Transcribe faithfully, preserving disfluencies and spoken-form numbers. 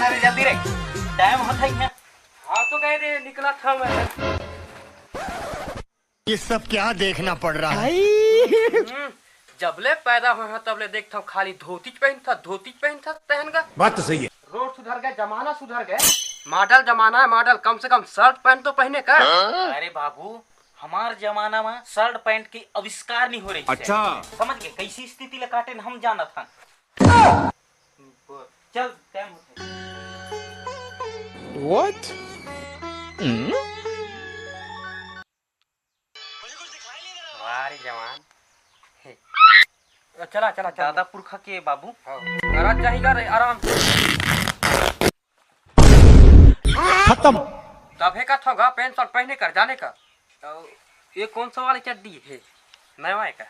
अरे जल्दी रे, टाइम होत हे। हाँ तो कह दे, निकला था मैं। ये सब क्या देखना पड़ रहा है? हम्म, जब ले पैदा होय हंव तब ले देखथंव खाली धोतीच पहिनथस, धोतीच पहिनथस तहन का। बात तो सही है। रोड सुधर गए, जमाना सुधर गए। मॉडल जमाना है मॉडल, कम से कम शर्ट पैंट तो पहिने का। अरे बाबू, हमार जमाना में शर्ट पैंट के आविष्कार नहीं हो रही। अच्छा। समझ गए, कैसी स्थिति ले काटे न हम जानत हन। चल, टाइम होत हे। What? वाह रे जवान। हे। चला, चला, चला। दादा पुरखा के बाबू। हाँ। आराम चाहिए रे, आराम। खत्म। तभे का थोगा पैंट शर्ट पहिने कर जाने का। तो ये कौन सा वाली चड्डी है? नया है का?